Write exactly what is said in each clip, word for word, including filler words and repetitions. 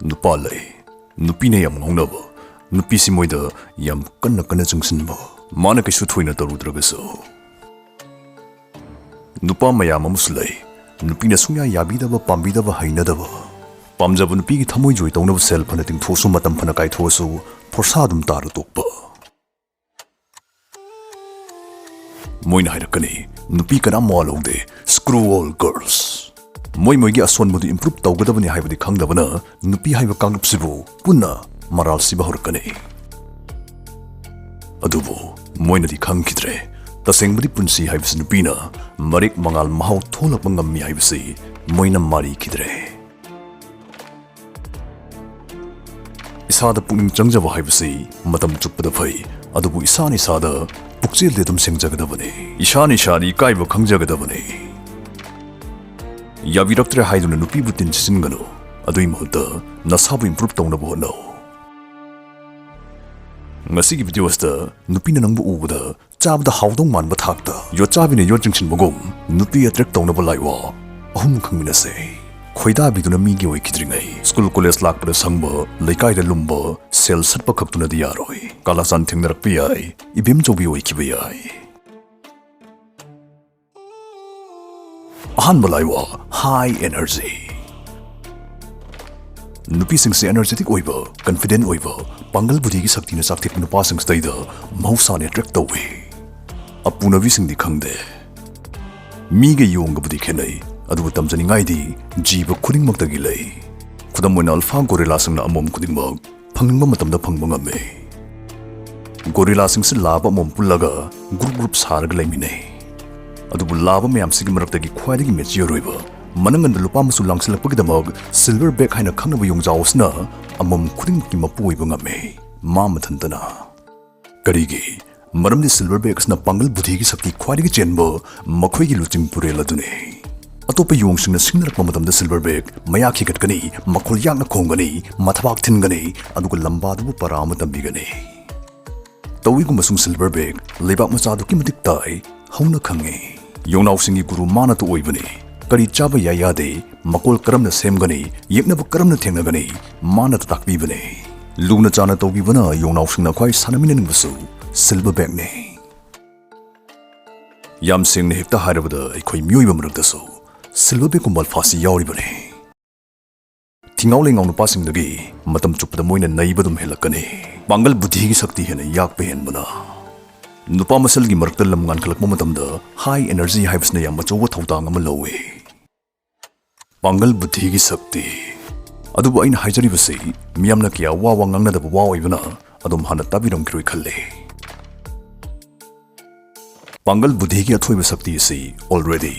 ꯅꯨꯄꯥ ꯂꯩ, ꯅꯨꯄꯤꯅ ꯌꯥꯝ ꯉꯥꯎꯅꯕ, ꯅꯨꯄꯤꯁꯤ ꯃꯣꯏꯗ ꯌꯥꯝ ꯀꯟꯅ ꯀꯟꯅ ꯆꯪꯁꯤꯟꯕ, ꯃꯥꯅ ꯀꯩꯁꯨ ꯊꯣꯏꯅ ꯇꯧꯔꯨꯗ꯭ꯔꯒꯁꯨ꯫ ꯅꯨꯄꯥ ꯃꯌꯥꯝ ꯑꯃꯁꯨ ꯂꯩ, ꯅꯨꯄꯤꯅ ꯁꯨꯡꯌꯥ ꯌꯥꯕꯤꯗꯕ, ꯄꯥꯝꯕꯤꯗꯕ, ꯍꯩꯅꯗꯕ꯫ ꯄꯥꯝꯖꯕ ꯅꯨꯄꯤꯒꯤ ꯊꯃꯣꯏ ꯖꯣꯏ ꯇꯧꯅꯕ ꯁꯦꯜ ꯐꯅ ꯇꯤꯡꯊꯣꯛꯑꯁꯨ, ꯃꯇꯝ ꯐꯅ ꯀꯥꯏꯊꯣꯛꯑꯁꯨ, ꯐꯣꯔꯁꯥ ꯑꯗꯨꯝ ꯇꯥꯔ ꯇꯣꯛꯄ꯫ ꯃꯣꯏꯅ ꯍꯥꯏꯔꯛꯀꯅꯤ, "ꯅꯨꯄꯤ ꯀꯅꯥꯝ ꯃꯋꯥ ꯂꯧꯗꯦ, screw all girls"꯫ ꯃꯣꯏ ꯃꯣꯏꯒꯤ ꯑꯁꯣꯟꯕꯗꯨ ꯏꯝꯄ꯭ꯔꯨꯞ ꯇꯧꯒꯗꯕꯅꯤ ꯍꯥꯏꯕꯗꯤ ꯈꯪꯗꯕꯅ, ꯅꯨꯄꯤ ꯍꯥꯏꯕ ꯀꯥꯡꯂꯨꯞꯁꯤꯕꯨ ꯄꯨꯟꯅ ꯃꯔꯥꯜ ꯁꯤꯕ ꯍꯧꯔꯛꯀꯅꯤ꯫ ꯑꯗꯨꯕꯨ ꯃꯣꯏꯅꯗꯤ ꯈꯪꯈꯤꯗ꯭ꯔꯦ, ꯇꯁꯦꯡꯕꯗꯤ ꯄꯨꯟꯁꯤ ꯍꯥꯏꯕꯁꯤ ꯅꯨꯄꯤꯅ ꯃꯔꯦꯛ ꯃꯉꯥꯜ ꯃꯍꯥꯎ ꯊꯣꯛꯂꯛꯄ ꯉꯝꯃꯤ ꯍꯥꯏꯕꯁꯤ ꯃꯣꯏꯅ ꯃꯥꯔꯤꯈꯤꯗ꯭ꯔꯦ꯫ ꯏꯁꯥꯗ ꯄꯨꯛꯅꯤꯡ ꯆꯪꯖꯕ ꯍꯥꯏꯕꯁꯤ ꯃꯇꯝ ꯆꯨꯞꯄꯗ ꯐꯩ, ꯑꯗꯨꯕꯨ ꯏꯁꯥꯅ ꯏꯁꯥꯗ ꯄꯨꯛꯆꯦꯜꯗꯤ ꯑꯗꯨꯝ ꯁꯦꯡꯖꯒꯗꯕꯅꯤ꯫ ꯏꯁꯥꯅ ꯏꯁꯥꯗ ꯏꯀꯥꯏꯕ ꯈꯪꯖꯒꯗꯕꯅꯤ꯫ ꯌꯥꯕꯤꯔꯛꯇ꯭ꯔꯦ ꯍꯥꯏꯗꯨꯅ ꯅꯨꯄꯤꯕꯨ ꯇꯤꯟ ꯁꯤꯠꯆꯤꯟꯒꯅꯨ, ꯑꯗꯨꯒꯤ ꯃꯍꯨꯠꯇ ꯅꯁꯥꯕꯨ ꯏꯝꯄ꯭ꯔꯨꯞ ꯇꯧꯅꯕ ꯍꯣꯠꯅꯧ꯫ ꯉꯁꯤꯒꯤ ꯚꯤꯗꯤꯑꯣ ꯑꯁꯤꯗ ꯅꯨꯄꯤꯅ ꯅꯪꯕꯨ ꯎꯕꯗ ꯆꯥꯕꯗ ꯍꯥꯎꯗꯧ ꯃꯥꯟꯕ ꯊꯥꯛꯇ ꯌꯣꯠꯆꯥꯕꯤꯅ ꯌꯣꯠ ꯆꯤꯡꯁꯤꯟꯕꯒꯨꯝ ꯅꯨꯄꯤ ꯑꯦꯇ꯭ꯔꯦꯛ ꯇꯧꯅꯕ ꯂꯥꯏꯋꯥ ꯑꯍꯨꯝ ꯈꯪꯃꯤꯟꯅꯁꯦ꯫ ꯈꯣꯏꯗꯥꯕꯤꯗꯨꯅ ꯃꯤꯒꯤ ꯑꯣꯏꯈꯤꯗ꯭ꯔꯤꯉꯩ, ꯁ꯭ꯀꯨꯜ ꯀꯣꯂꯦꯖ ꯂꯥꯛꯄꯗ ꯁꯪꯕ, ꯂꯩꯀꯥꯏꯗ ꯂꯨꯝꯕ, ꯁꯦꯜ ꯁꯠꯄ ꯈꯛꯇꯨꯅꯗꯤ ꯌꯥꯔꯣꯏ꯫ ꯀꯥꯂꯥꯆꯥꯟ ꯊꯦꯡꯅꯔꯛꯄ ꯌꯥꯏ, ꯏꯕꯦꯝꯆꯧꯕꯤ ꯑꯣꯏꯈꯤꯕ ꯌꯥꯏ꯫ ꯑꯍꯥꯟꯕ ꯂꯥꯏꯋꯥ, high energy꯫ ꯅꯨꯄꯤꯁꯤꯡꯁꯦ energetic ꯑꯣꯏꯕ, confident ꯑꯣꯏꯕ, ꯄꯥꯡꯒꯜ ꯕꯨꯙꯤꯒꯤ ꯁꯛꯇꯤꯅ ꯆꯥꯛꯊꯦꯛꯄ ꯅꯨꯄꯥꯁꯤꯡꯁꯤꯗꯩꯗ ꯃꯍꯧꯁꯥꯅ ꯑꯦꯇ꯭ꯔꯦꯛ ꯇꯧꯏ꯫ ꯑꯄꯨꯅꯕꯤꯁꯤꯡꯗꯤ ꯈꯪꯗꯦ꯫ ꯃꯤꯒ ꯌꯣꯡꯒꯕꯨꯗꯤ ꯈꯦꯠꯅꯩ, ꯑꯗꯨꯕꯨ ꯇꯝꯖꯅꯤꯡꯉꯥꯏꯗꯤ ꯖꯤꯕ ꯈꯨꯗꯤꯡꯃꯛꯇꯒꯤ ꯂꯩ꯫ ꯈꯨꯗꯝ ꯑꯣꯏꯅ, ꯑꯜꯐꯥ ꯒꯣꯔꯤꯂꯥꯁꯤꯡꯅ ꯑꯃꯣꯝ ꯈꯨꯗꯤꯡꯃꯛ ꯐꯪꯅꯤꯡꯕ ꯃꯇꯝꯗ ꯐꯪꯕ ꯉꯝꯃꯤ꯫ ꯒꯣꯔꯤꯂꯥꯁꯤꯡꯁꯤ ꯂꯥꯕ ꯑꯃꯃꯝ ꯄꯨꯜꯂꯒ ꯒ꯭ꯔꯨꯞ ꯒ꯭ꯔꯨꯞ ꯁꯥꯔꯒ ꯂꯩꯃꯤꯟꯅꯩ꯫ ꯑꯗꯨꯕꯨ ꯂꯥꯕ ꯃꯌꯥꯝꯁꯤꯒꯤ ꯃꯔꯛꯇꯒꯤ ꯈ꯭ꯋꯥꯏꯗꯒꯤ ꯃꯦꯆꯤꯌꯣꯔ ꯑꯣꯏꯕ, ꯃꯅꯪꯒꯟꯗ ꯂꯨꯄꯥ ꯃꯆꯨ ꯂꯥꯡꯁꯤꯜꯂꯛꯄꯒꯤꯗꯃꯛ ꯁꯤꯜꯚꯔ ꯕꯦꯛ ꯍꯥꯏꯅ ꯈꯪꯅꯕ ꯌꯣꯡꯖꯥꯎ ꯑꯁꯤꯅ ꯑꯃꯃꯝ ꯈꯨꯗꯤꯡꯃꯛꯀꯤ ꯃꯄꯨ ꯑꯣꯏꯕ ꯉꯝꯃꯤ, ꯃꯥ ꯃꯊꯟꯇꯅ꯫ ꯀꯔꯤꯒꯤ? ꯃꯔꯝꯗꯤ ꯁꯤꯜꯚꯔ ꯕꯦꯛ ꯑꯁꯤꯅ ꯄꯥꯡꯒꯜ ꯕꯨꯙꯤꯒꯤ ꯁꯛꯇꯤ ꯈ꯭ꯋꯥꯏꯗꯒꯤ ꯆꯦꯟꯕ ꯃꯈꯣꯏꯒꯤ ꯂꯨꯆꯤꯡ ꯄꯨꯔꯦꯜ ꯑꯗꯨꯅꯤ꯫ ꯑꯇꯣꯞꯄ ꯌꯣꯡꯁꯤꯡꯅ ꯁꯤꯡꯅꯔꯛꯄ ꯃꯇꯝꯗ ꯁꯤꯜꯚꯔ ꯕꯦꯛ ꯃꯌꯥ ꯈꯤꯒꯠꯀꯅꯤ, ꯃꯈꯣꯜ ꯌꯥꯛꯅ ꯈꯣꯡꯒꯅꯤ, ꯃꯊꯕꯥꯛ ꯊꯤꯟꯒꯅꯤ, ꯑꯗꯨꯒ ꯂꯝꯕꯥꯗꯨꯕꯨ ꯄꯔꯥ ꯑꯃ ꯇꯝꯕꯤꯒꯅꯤ꯫ ꯇꯧꯏꯒꯨꯝꯕꯁꯨꯡ ꯁꯤꯜꯚꯔ ꯕꯦꯛ ꯂꯩꯕꯥꯛ ꯃꯆꯥ ꯑꯗꯨꯛꯀꯤ ꯃꯇꯤꯛ ꯇꯥꯏ, ꯍꯧꯅ ꯈꯪꯉꯤ꯫ ꯌꯣꯡꯅꯥꯎꯁꯤꯡꯒꯤ ꯒꯨꯔꯨ ꯃꯥꯅꯇ ꯑꯣꯏꯕꯅꯤ꯫ ꯀꯔꯤ ꯆꯥꯕ ꯌꯥꯏ ꯌꯥꯗꯦ, ꯃꯀꯣꯜ ꯀꯔꯝꯅ ꯁꯦꯝꯒꯅꯤ, ꯌꯦꯛꯅꯕ ꯀꯔꯝꯅ ꯊꯦꯡꯅꯒꯅꯤ, ꯃꯥꯅ ꯇꯥꯛꯄꯤꯕꯅꯤ꯫ ꯂꯨꯅ ꯆꯥꯅ ꯇꯧꯕꯤꯕꯅ ꯌꯣꯡꯅꯥꯎꯁꯤꯡꯅ ꯈ꯭ꯋꯥꯏ ꯁꯥꯟꯅꯃꯤꯟꯅꯅꯤꯡꯕꯁꯨ ꯁꯤꯜꯕ ꯕꯦꯒꯅꯤ꯫ ꯌꯥꯝ ꯁꯦꯡꯅ ꯍꯦꯛꯇ ꯍꯥꯏꯔꯕꯗ, ꯑꯩꯈꯣꯏ ꯃꯤꯑꯣꯏꯕ ꯃꯔꯛꯇꯁꯨ ꯁꯤꯜꯕ ꯕꯦꯒꯀꯨꯝꯕ ꯑꯜꯐꯥꯁꯤ ꯌꯥꯎꯔꯤꯕꯅꯤ꯫ ꯊꯤꯉꯥꯎ ꯂꯩꯉꯥꯎ ꯅꯨꯄꯥꯁꯤꯡꯗꯒꯤ ꯃꯇꯝ ꯆꯨꯞꯄꯗ ꯃꯣꯏꯅ ꯅꯩꯕ ꯑꯗꯨꯝ ꯍꯦꯜꯂꯛꯀꯅꯤ꯫ ꯄꯥꯡꯒꯜ ꯕꯨꯙꯤꯒꯤ ꯁꯛꯇꯤ ꯍꯦꯟꯅ ꯌꯥꯛꯄ ꯍꯦꯟꯕꯅ ꯅꯨꯄꯥ ꯃꯁꯦꯜꯒꯤ ꯃꯔꯛꯇ ꯂꯝ ꯉꯥꯟꯈꯠꯂꯛꯄ ꯃꯇꯝꯗ high energy ꯍꯥꯏꯕꯁꯤꯅ ꯌꯥꯝ ꯑꯆꯧꯕ ꯊꯧꯗꯥꯡ ꯑꯃ ꯂꯧꯏ꯫ ꯄꯥꯡꯒꯜ ꯕꯨꯙꯤꯒꯤ ꯁꯛꯇꯤ꯫ ꯑꯗꯨꯕꯨ ꯑꯩꯅ ꯍꯥꯏꯖꯔꯤꯕꯁꯤ ꯃꯤꯌꯥꯝꯅ ꯀꯌꯥ ꯋꯥ ꯋꯥ ꯉꯥꯡꯅꯗꯕ ꯋꯥ ꯑꯣꯏꯕꯅ ꯑꯗꯨꯝ ꯍꯥꯟꯅ ꯇꯥꯕꯤꯔꯝꯈꯤꯔꯣꯏ ꯈꯜꯂꯤ꯫ ꯄꯥꯡꯒꯜ ꯕꯨꯙꯤꯒꯤ ꯑꯊꯣꯏꯕ ꯁꯛꯇꯤ ꯑꯁꯤ already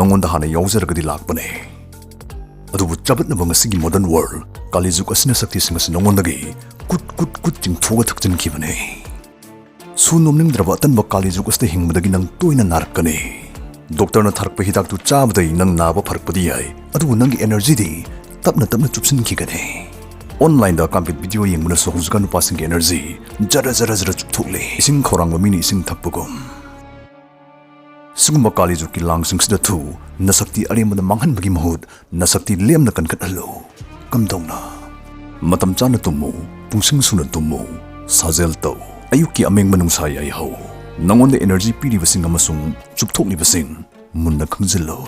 ꯅꯉꯣꯟꯗ ꯍꯥꯟꯅ ꯌꯥꯎꯖꯔꯒꯗꯤ ꯂꯥꯛꯄꯅꯦ꯫ ꯑꯗꯨꯕꯨ ꯆꯕꯠꯅꯕ ꯉꯁꯤꯒꯤ modern world, ꯀꯥꯂꯤꯖꯨꯛ ꯑꯁꯤꯅ ꯁꯛꯇꯤꯁꯤꯡ ꯑꯁꯤ ꯅꯉꯣꯟꯗꯒꯤ ꯀꯨꯠ ꯀꯨꯠ ꯀꯨꯠ ꯆꯤꯡꯊꯣꯛꯑ ꯊꯛꯆꯤꯟꯈꯤꯕꯅꯦ꯫ ꯁꯨ ꯅꯣꯝꯅꯤꯡꯗ꯭ꯔꯕ ꯑꯇꯟꯕ ꯀꯥꯂꯤꯖꯨꯛ ꯑꯁꯤꯗ ꯍꯤꯡꯕꯗꯒꯤ ꯅꯪ ꯇꯣꯏꯅ ꯅꯥꯔꯛꯀꯅꯤ꯫ ꯗꯣꯛꯇꯔꯅ ꯊꯥꯔꯛꯄ ꯍꯤꯗꯥꯛꯇꯨ ꯆꯥꯕꯗꯩ ꯅꯪ ꯅꯥꯕ ꯐꯔꯛꯄꯗꯤ ꯌꯥꯏ, ꯑꯗꯨꯕꯨ ꯅꯪꯒꯤ energyꯗꯤ ꯇꯞꯅ ꯇꯞꯅ ꯆꯨꯞꯁꯤꯟꯈꯤꯒꯅꯤ꯫ Onlineꯗ ꯀꯥꯝꯄꯤꯠ video ꯌꯦꯡꯕꯅꯁꯨ ꯍꯧꯖꯤꯛꯀꯥꯟ ꯅꯨꯄꯥꯁꯤꯡꯒꯤ energy ꯖꯔ ꯖꯔ ꯖꯔ ꯆꯨꯞꯊꯣꯛꯂꯦ, ꯏꯁꯤꯡ ꯈꯧꯔꯥꯡꯕ ꯃꯤꯅ ꯏꯁꯤꯡ ꯊꯛꯄꯒꯨꯝ꯫ ꯁꯤꯒꯨꯝꯕ ꯀꯥꯂꯤꯖꯨꯛꯀꯤ ꯂꯥꯡꯁꯤꯡꯁꯤꯗ ꯊꯨ ꯅꯁꯛꯇꯤ ꯑꯔꯦꯝꯕꯗ ꯃꯥꯡꯍꯟꯕꯒꯤ ꯃꯍꯨꯠ ꯅꯁꯛꯇꯤ ꯂꯦꯝꯅ ꯀꯟꯈꯠꯍꯜꯂꯨ꯫ ꯀꯝꯗꯧꯅ? ꯃꯇꯝ ꯆꯥꯅ ꯇꯨꯝꯃꯨ, ꯄꯨꯡꯁꯤꯡ ꯁꯨꯅ ꯇꯨꯝꯃꯨ, ꯁꯥꯖꯦꯜ ꯇꯧ꯫ ꯑꯌꯨꯛꯀꯤ ꯑꯃꯦꯡꯕ ꯅꯨꯡꯁꯥ ꯌꯥꯏꯍꯧ ꯅꯉꯣꯟꯗ energy ꯄꯤꯔꯤꯕꯁꯤꯡ ꯑꯃꯁꯨꯡ ꯆꯨꯞꯊꯣꯛꯂꯤꯕꯁꯤꯡ ꯃꯨꯟꯅ ꯈꯪꯖꯤꯜꯂꯨ꯫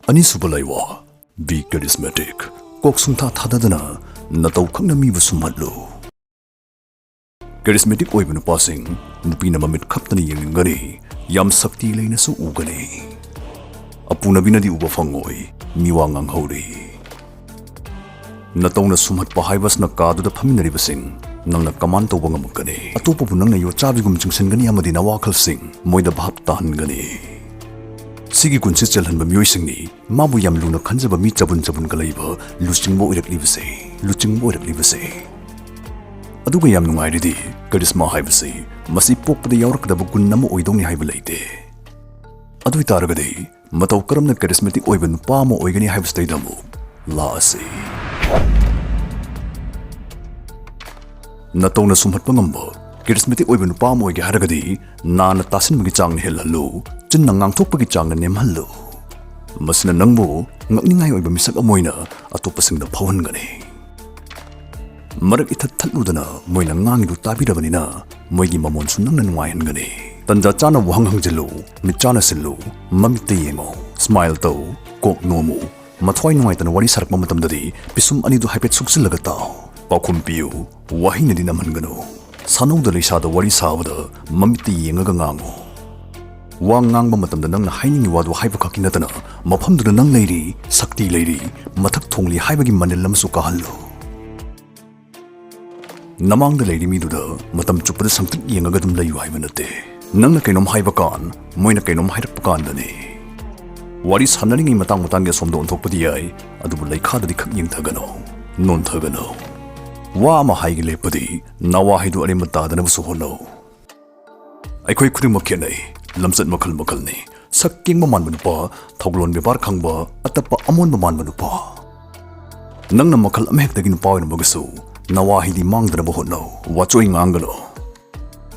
ꯑꯅꯤꯁꯨꯕ ꯂꯩꯋꯥ, be charismatic꯫ ꯀꯣꯛ ꯁꯨꯡꯊꯥ ꯊꯥꯗꯗꯅ ꯅꯇꯧ ꯈꯪꯅ ꯃꯤꯕꯨ ꯁꯨꯝꯍꯠꯂꯨ꯫ Charismatic ꯑꯣꯏꯕ ꯅꯨꯄꯥꯁꯤꯡ ꯅꯨꯄꯤꯅ ꯃꯃꯤꯠ ꯈꯞꯇꯅ ꯌꯦꯡꯅꯤꯡꯒꯅꯤ, ꯌꯥꯝ ꯁꯛꯇꯤ ꯂꯩꯅꯁꯨ ꯎꯒꯅꯤ꯫ ꯑꯄꯨꯅꯕꯤꯅꯗꯤ ꯎꯕ ꯐꯪꯉꯣꯏ, ꯃꯤꯋꯥ ꯉꯥꯡꯍꯧꯔꯤ꯫ ꯅꯇꯧꯅ ꯁꯨꯝꯍꯠꯄ ꯍꯥꯏꯕꯁꯤꯅ ꯀꯥꯗꯨꯗ ꯐꯝꯃꯤꯟꯅꯔꯤꯕꯁꯤꯡ ꯅꯪꯅ command ꯇꯧꯕ ꯉꯝꯃꯛꯀꯅꯤ꯫ ꯑꯇꯣꯞꯄꯕꯨ ꯅꯪꯅ ꯌꯣꯠꯆꯥꯕꯤꯒꯨꯝ ꯆꯤꯡꯁꯤꯟꯒꯅꯤ ꯑꯃꯗꯤ ꯅꯋꯥꯈꯜꯁꯤꯡ ꯃꯣꯏꯗ ꯚꯥꯞ ꯇꯥꯍꯟꯒꯅꯤ꯫ ꯁꯤꯒꯤ ꯒꯨꯟꯁꯤ ꯆꯦꯜꯍꯟꯕ ꯃꯤꯑꯣꯏꯁꯤꯡꯅꯤ ꯃꯥꯕꯨ ꯌꯥꯝ ꯂꯨꯅ ꯈꯟꯖꯕ ꯃꯤ ꯆꯕꯨꯟ ꯆꯕꯨꯟꯒ ꯂꯩꯕ ꯂꯨꯆꯤꯡꯕ ꯑꯣꯏꯔꯛꯂꯤꯕꯁꯦ, ꯂꯨꯆꯤꯡꯕ ꯑꯣꯏꯔꯛꯂꯤꯕꯁꯦ꯫ ꯑꯗꯨꯒ ꯌꯥꯝ ꯅꯨꯡꯉꯥꯏꯔꯤꯗꯤ, charisma ꯍꯥꯏꯕꯁꯤ ꯃꯁꯤ ꯄꯣꯛꯄꯗ ꯌꯥꯎꯔꯛꯀꯗꯕ ꯒꯨꯟ ꯑꯃ ꯑꯣꯏꯗꯧꯅꯤ ꯍꯥꯏꯕ ꯂꯩꯇꯦ꯫ ꯑꯗꯨ ꯑꯣꯏꯇꯥꯔꯒꯗꯤ, ꯃꯇꯧ ꯀꯔꯝꯅ charismatic ꯑꯣꯏꯕ ꯅꯨꯄꯥ ꯑꯃ ꯑꯣꯏꯒꯅꯤ ꯍꯥꯏꯕꯁꯤꯗꯩꯗ ꯑꯃꯨꯛ ꯂꯥꯛꯑꯁꯤ꯫ ꯅꯇꯧꯅ ꯁꯨꯝꯍꯠꯄ ꯉꯝꯕ charismatic ꯑꯣꯏꯕ ꯅꯨꯄꯥ ꯑꯃ ꯑꯣꯏꯒꯦ ꯍꯥꯏꯔꯒꯗꯤ, ꯅꯥꯅ ꯇꯥꯁꯤꯟꯕꯒꯤ ꯆꯥꯡꯅ ꯍꯦꯜꯍꯜꯂꯨ, ꯆꯤꯟꯅ ꯉꯥꯡꯊꯣꯛꯄꯒꯤ ꯆꯥꯡꯅ ꯅꯦꯝꯍꯜꯂꯨ꯫ ꯃꯁꯤꯅ ꯅꯪꯕꯨ ꯉꯛꯅꯤꯡꯉꯥꯏ ꯑꯣꯏꯕ ꯃꯤꯁꯛ ꯑꯃ ꯑꯣꯏꯅ ꯑꯇꯣꯞꯄꯁꯤꯡꯗ ꯐꯥꯎꯍꯟꯒꯅꯤ꯫ ꯃꯔꯛ ꯏꯊꯠ ꯊꯠꯂꯨꯗꯅ ꯃꯣꯏꯅ ꯉꯥꯡꯉꯤꯗꯨ ꯇꯥꯕꯤꯔꯕꯅꯤꯅ ꯃꯣꯏꯒꯤ ꯃꯃꯣꯟꯁꯨ ꯅꯪꯅ ꯅꯨꯡꯉꯥꯏꯍꯟꯒꯅꯤ꯫ ꯇꯟꯖꯥ ꯆꯥꯅ ꯋꯥꯍꯪ ꯍꯪꯖꯤꯜꯂꯨ, ꯃꯤꯠ ꯆꯥꯅ ꯁꯤꯜꯂꯨ, ꯃꯃꯤꯠꯇ ꯌꯦꯡꯉꯨ, ꯁ꯭ꯃꯥꯏꯜ ꯇꯧ, ꯀꯣꯛ ꯅꯣꯝꯃꯨ, ꯃꯊ꯭ꯋꯥꯏ ꯅꯨꯡꯉꯥꯏꯇꯅ ꯋꯥꯔꯤ ꯁꯥꯔꯛꯄ ꯃꯇꯝꯗꯗꯤ ꯄꯤꯁꯨꯝ ꯑꯅꯤꯗꯨ ꯍꯥꯏꯐꯦꯠ ꯁꯨꯛꯆꯤꯜꯂꯒ ꯇꯥꯎ꯫ ꯄꯥꯎꯈꯨꯝ ꯄꯤꯌꯨ, ꯋꯥꯍꯩꯅꯗꯤ ꯅꯝꯍꯟꯒꯅꯨ꯫ ꯁꯥꯟꯅꯧꯗ ꯂꯩꯁꯥꯗ ꯋꯥꯔꯤ ꯁꯥꯕꯗ ꯃꯃꯤꯠꯇ ꯌꯦꯡꯉꯒ ꯉꯥꯡꯉꯨ꯫ ꯋꯥ ꯉꯥꯡꯕ ꯃꯇꯝꯗ ꯅꯪꯅ ꯍꯥꯏꯅꯤꯡꯉꯤ ꯋꯥꯗꯨ ꯍꯥꯏꯕ ꯈꯛꯀꯤ ꯅꯠꯇꯅ ꯃꯐꯝꯗꯨꯗ ꯅꯪ ꯂꯩꯔꯤ, ꯁꯛꯇꯤ ꯂꯩꯔꯤ, ꯃꯊꯛ ꯊꯣꯡꯂꯤ ꯍꯥꯏꯕꯒꯤ ꯃꯅꯤꯜ ꯑꯃꯁꯨ ꯀꯥꯍꯜꯂꯨ꯫ ꯅꯃꯥꯡꯗ ꯂꯩꯔꯤ ꯃꯤꯗꯨꯗ ꯃꯇꯝ ꯆꯨꯞꯄꯗ ꯁꯪꯇ꯭ꯔꯤꯛ ꯌꯦꯡꯉꯒ ꯑꯗꯨꯝ ꯂꯩꯌꯨ ꯍꯥꯏꯕ ꯅꯠꯇꯦ꯫ ꯅꯪꯅ ꯀꯩꯅꯣꯝ ꯍꯥꯏꯕ ꯀꯥꯟ, ꯃꯣꯏꯅ ꯀꯩꯅꯣꯝ ꯍꯥꯏꯔꯛꯄ ꯀꯥꯟꯗꯅꯤ꯫ ꯋꯥꯔꯤ ꯁꯥꯟꯅꯔꯤꯉꯩ ꯃꯇꯥꯡ ꯃꯇꯥꯡꯒꯤ ꯑꯁꯣꯝꯗ ꯑꯣꯟꯊꯣꯛꯄꯗꯤ ꯌꯥꯏ, ꯑꯗꯨꯕꯨ ꯂꯩꯈꯥꯗꯗꯤ ꯈꯛ ꯌꯦꯡꯊꯒꯅꯨ, ꯅꯣꯟꯊꯒꯅꯨ꯫ ꯋꯥ ꯑꯃ ꯍꯥꯏꯒꯦ ꯂꯦꯞꯄꯗꯤ ꯅꯋꯥ ꯍꯩꯗꯨ ꯑꯔꯦꯝꯕ ꯇꯥꯗꯅꯕꯁꯨ ꯍꯣꯠꯅꯧ꯫ ꯑꯩꯈꯣꯏ ꯈꯨꯗꯤꯡꯃꯛ ꯈꯦꯠꯅꯩ, ꯂꯝꯆꯠ ꯃꯈꯜ ꯃꯈꯜꯅꯤ꯫ ꯁꯛ ꯀꯦꯡꯕ ꯃꯥꯟꯕ ꯅꯨꯄꯥ, ꯊꯧꯒꯂꯣꯟ ꯕꯦꯕꯥꯔ ꯈꯪꯕ, ꯑꯇꯞꯄ ꯑꯃꯣꯟꯕ ꯃꯥꯟꯕ ꯅꯨꯄꯥ꯫ ꯅꯪꯅ ꯃꯈꯜ ꯑꯃꯍꯦꯛꯇꯒꯤ ꯅꯨꯄꯥ ꯑꯣꯏꯔꯝꯃꯒꯁꯨ ꯅꯋꯥ ꯍꯩꯗꯤ ꯃꯥꯡꯗꯅꯕ ꯍꯣꯠꯅꯧ, ꯋꯥꯆꯣꯏ ꯉꯥꯡꯒꯅꯨ꯫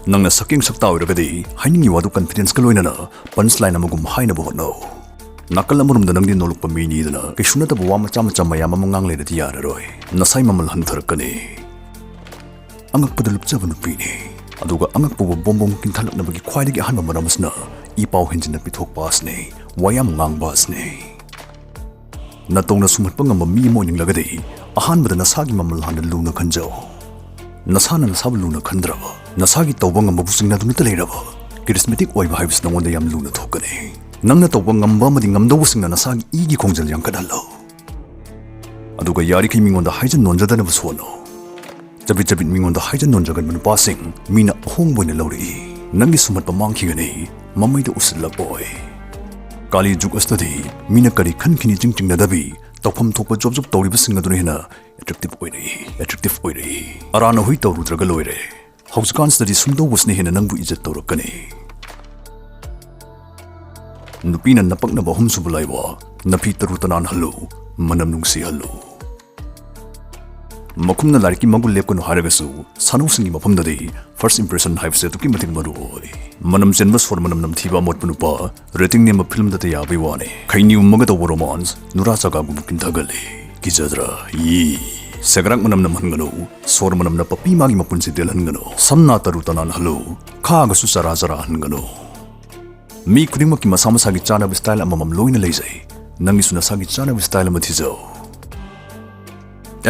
ꯅꯪꯅ ꯁꯛꯀꯦꯡ ꯁꯛꯇꯥ ꯑꯣꯏꯔꯒꯗꯤ ꯍꯥꯏꯅꯤꯡꯉꯤ ꯋꯥꯗꯨ ꯀꯟꯐꯤꯗꯦꯟꯁꯀ ꯂꯣꯏꯅꯅ ꯄꯟꯆ ꯂꯥꯏꯟ ꯑꯃꯒꯨꯝ ꯍꯥꯏꯅꯕ ꯍꯣꯠꯅꯧ꯫ ꯅꯥꯀꯜ ꯑꯃꯔꯣꯝꯗ ꯅꯪꯗꯤ ꯅꯣꯂꯨꯛꯄ ꯃꯤꯅꯤꯗꯅ ꯀꯩꯁꯨ ꯅꯠꯇꯕ ꯋꯥ ꯃꯆꯥ ꯃꯆꯥ ꯃꯌꯥꯝ ꯑꯃ ꯉꯥꯡ ꯂꯩꯔꯗꯤ ꯌꯥꯔꯔꯣꯏ, ꯅꯁꯥꯏ ꯃꯃꯜ ꯍꯟꯊꯔꯛꯀꯅꯤ꯫ ꯑꯉꯛꯄꯗ ꯂꯨꯞꯆꯕ ꯅꯨꯄꯤꯅꯤ꯫ ꯑꯗꯨꯒ ꯑꯉꯛꯄꯕꯨ ꯕꯣꯝ ꯕꯣꯝ ꯀꯤꯟꯊꯂꯛꯅꯕꯒꯤ ꯈ꯭ꯋꯥꯏꯗꯒꯤ ꯑꯍꯥꯟꯕ ꯃꯔꯝ ꯑꯁꯤꯅ ꯏ ꯄꯥꯎ ꯍꯦꯟꯖꯤꯟꯅ ꯄꯤꯊꯣꯛꯄ ꯑꯁꯤꯅꯤ, ꯋꯥ ꯌꯥꯝ ꯉꯥꯡꯕ ꯑꯁꯤꯅꯤ꯫ ꯅꯇꯧꯅ ꯁꯨꯝꯍꯠꯄ ꯉꯝꯕ ꯃꯤ ꯑꯃ ꯑꯣꯏꯅꯤꯡꯂꯒꯗꯤ ꯑꯍꯥꯟꯕꯗ ꯅꯁꯥꯒꯤ ꯃꯃꯜ ꯍꯥꯟꯅ ꯂꯨꯅ ꯈꯟꯖꯧ꯫ ꯅꯁꯥꯅ ꯅꯁꯥꯕꯨ ꯂꯨꯅ ꯈꯟꯗ꯭ꯔꯕ, ꯅꯁꯥꯒꯤ ꯇꯧꯕ ꯉꯝꯕꯕꯨ ꯆꯤꯡꯅꯗꯨꯅꯇ ꯂꯩꯔꯕ, ꯀꯦꯔꯤꯁꯃꯦꯇꯤꯛ ꯑꯣꯏꯕ ꯍꯥꯏꯕꯁꯤ ꯅꯉꯣꯟꯗ ꯌꯥꯝ ꯂꯨꯅ ꯊꯣꯛꯀꯅꯤ꯫ ꯅꯪꯅ ꯇꯧꯕ ꯉꯝꯕ ꯑꯃꯗꯤ ꯉꯝꯗꯧꯕꯁꯤꯡꯅ ꯅꯁꯥꯒꯤ ꯏꯒꯤ ꯈꯣꯡꯖꯦꯜ ꯌꯥꯡꯈꯠꯍꯜꯂꯧ꯫ ꯑꯗꯨꯒ ꯌꯥꯔꯤꯈꯩ ꯃꯤꯉꯣꯟꯗ ꯍꯥꯏꯖ ꯅꯣꯟꯖꯗꯅꯕꯁꯨ ꯍꯣꯠꯅꯧ꯫ ꯆꯕꯤꯠ ꯆꯕꯤꯠ ꯃꯤꯉꯣꯟꯗ ꯍꯥꯏꯖ ꯅꯣꯟꯖꯒꯟꯕ ꯅꯨꯄꯥꯁꯤꯡ ꯃꯤꯅ ꯑꯍꯣꯡꯕ ꯑꯣꯏꯅ ꯂꯧꯔꯛꯏ꯫ ꯅꯪꯒꯤ ꯁꯨꯝꯍꯠꯄ ꯃꯥꯡꯈꯤꯒꯅꯤ, ꯃꯃꯩꯗ ꯎꯁꯤꯜꯂꯛꯑꯣꯏ꯫ ꯀꯥꯂꯤ ꯖꯨꯒ ꯑꯁꯤꯗꯗꯤ ꯃꯤꯅ ꯀꯔꯤ ꯈꯟꯈꯤꯅꯤ ꯆꯤꯡ ꯆꯤꯡꯅꯗꯕꯤ, ꯇꯧꯐꯝ ꯊꯣꯛꯄ ꯖꯣꯕ ꯖꯣꯕ ꯇꯧꯔꯤꯕꯁꯤꯡ ꯑꯗꯨꯅ ꯍꯦꯟꯅ ꯑꯦꯇ꯭ꯔꯦꯛꯇꯤꯚ ꯑꯣꯏꯔꯛꯏ, ꯑꯦꯇ꯭ꯔꯦꯛꯇꯤꯚ ꯑꯣꯏꯔꯛꯏ꯫ ꯑꯔꯥꯟ ꯑꯍꯨꯏ ꯇꯧꯔꯨꯗ꯭ꯔꯒ ꯂꯣꯏꯔꯦ꯫ ꯍꯧꯖꯤꯛꯀꯥꯟꯁꯤꯗꯗꯤ ꯁꯨꯝꯗꯧꯕꯁꯤꯅ ꯍꯦꯟꯅ ꯅꯪꯕꯨ ꯏꯖꯠ ꯇꯧꯔꯛꯀꯅꯤ꯫ ꯅꯨꯄꯤꯅ ꯅꯄꯛꯅꯕ ꯑꯍꯨꯝꯁꯨꯕ ꯂꯥꯏꯋꯥ, ꯅꯐꯤ ꯇꯔꯨ ꯇꯅꯥꯟꯍꯜꯂꯨ, ꯃꯅꯝ ꯅꯨꯡꯁꯤꯍꯜꯂꯨ꯫ ꯃꯈꯨꯝꯅ ꯂꯥꯏꯔꯤꯛꯀꯤ ꯃꯒꯨꯟ ꯂꯦꯞꯀꯅꯨ ꯍꯥꯏꯔꯒꯁꯨ, ꯁꯥꯟꯅꯧꯁꯤꯡꯒꯤ ꯃꯐꯝꯗꯗꯤ first impression ꯍꯥꯏꯕꯁꯤ ꯑꯗꯨꯛꯀꯤ ꯃꯇꯤꯛ ꯃꯔꯨ ꯑꯣꯏ꯫ ꯃꯅꯝ ꯆꯦꯟꯕ ꯁꯣꯔ ꯃꯅꯝ ꯅꯝꯊꯤꯕ ꯑꯃꯣꯠꯄ ꯅꯨꯄꯥ, ꯔꯦꯇꯤꯡ ꯅꯦꯝꯕ ꯐꯤꯂꯝꯗꯇ ꯌꯥꯕꯩ ꯋꯥꯅꯤ꯫ ꯈꯩꯅꯤ ꯎꯝꯃꯒ ꯇꯧꯕ ꯔꯣꯃꯥꯟꯁ, ꯅꯨꯔꯥ ꯆꯥꯒꯥꯒꯨꯝꯕ ꯀꯤꯟꯊꯒꯜꯂꯤ꯫ ꯀꯤꯖꯗ꯭ꯔꯥ? ꯌꯤ꯫ ꯁꯦꯒ꯭ꯔꯥꯛ ꯃꯅꯝ ꯅꯝꯍꯟꯒꯅꯨ꯫ ꯁꯣꯔ ꯃꯅꯝꯅ ꯄꯞꯄꯤ ꯃꯥꯒꯤ ꯃꯄꯨꯟꯁꯤ ꯇꯦꯜꯍꯟꯒꯅꯨ꯫ ꯁꯝꯅꯥ ꯇꯔꯨ ꯇꯅꯥꯟꯍꯜꯂꯨ꯫ ꯈꯥꯒꯁꯨ ꯆꯔꯥ ꯆꯔꯥꯍꯟꯒꯅꯨ꯫ ꯃꯤ ꯈꯨꯗꯤꯡꯃꯛꯀꯤ ꯃꯁꯥ ꯃꯁꯥꯒꯤ ꯆꯥꯅꯕ style ꯑꯃꯃꯝ ꯂꯣꯏꯅ ꯂꯩꯖꯩ꯫ ꯅꯪꯒꯤꯁꯨ ꯅꯁꯥꯒꯤ ꯆꯥꯅꯕ style ꯑꯃ ꯊꯤꯖꯧ꯫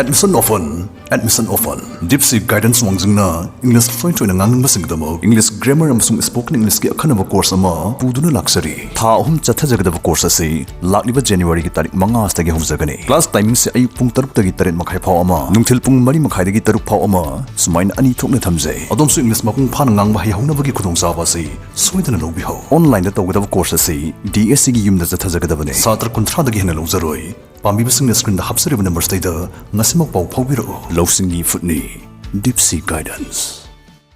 Admission often, admission often꯫ Deep Sea Guidance ꯋꯥꯡꯖꯤꯡꯅ English fluent ꯑꯣꯏꯅ ꯉꯥꯡꯅꯤꯡꯕꯁꯤꯡꯒꯤꯗꯃꯛ English grammar ꯑꯃꯁꯨꯡ spoken Englishꯀꯤ ꯑꯈꯟꯅꯕ course ꯑꯃ ꯄꯨꯗꯨꯅ ꯂꯥꯛꯆꯔꯤ꯫ ꯊꯥ ꯑꯍꯨꯝ ꯆꯠꯊꯖꯒꯗꯕ course ꯑꯁꯤ ꯂꯥꯛꯂꯤꯕ Januaryꯒꯤ ꯇꯥꯔꯤꯛ ꯃꯉꯥ ꯑꯁꯤꯗꯒꯤ ꯍꯧꯖꯒꯅꯤ꯫ Class timingꯁꯦ ꯑꯌꯨꯛ ꯄꯨꯡ ꯇꯔꯨꯛꯇꯒꯤ ꯇꯔꯦꯠ ꯃꯈꯥꯏ ꯐꯥꯎ ꯑꯃ, ꯅꯨꯡꯊꯤꯜ ꯄꯨꯡ ꯃꯔꯤ ꯃꯈꯥꯏꯗꯒꯤ ꯇꯔꯨꯛ ꯐꯥꯎ ꯑꯃ, ꯁꯨꯃꯥꯏꯅ ꯑꯅꯤ ꯊꯣꯛꯅ ꯊꯝꯖꯩ꯫ ꯑꯗꯣꯝꯁꯨ English ꯃꯄꯨꯡ ꯐꯥꯅ ꯉꯥꯡꯕ ꯍꯩꯍꯧꯅꯕꯒꯤ ꯈꯨꯗꯣꯡꯆꯥꯕ ꯑꯁꯤ ꯁꯣꯏꯗꯅ ꯂꯧꯕꯤꯍꯧ꯫ Onlineꯗ ꯇꯧꯒꯗꯕ course ꯑꯁꯤ DSCꯒꯤ ꯌꯨꯝꯗ ꯆꯠꯊꯖꯒꯗꯕꯅꯤ꯫ ꯁꯥꯇ꯭ꯔ ꯀꯨꯟꯊ꯭ꯔꯥꯗꯒꯤ ꯍꯦꯟꯅ ꯂꯧꯖꯔꯣꯏ꯫ ꯄꯥꯝꯕꯤꯕꯁꯤꯡꯅ screenꯗ ꯍꯥꯞꯆꯔꯤꯕ numberꯁꯤꯗꯩꯗ ꯉꯁꯤꯃꯛ ꯄꯥꯎ ꯐꯥꯎꯕꯤꯔꯛꯎ꯫ ꯂꯧꯁꯤꯡꯒꯤ ꯏꯐꯨꯠꯅꯤ, Deep Sea Guidance꯫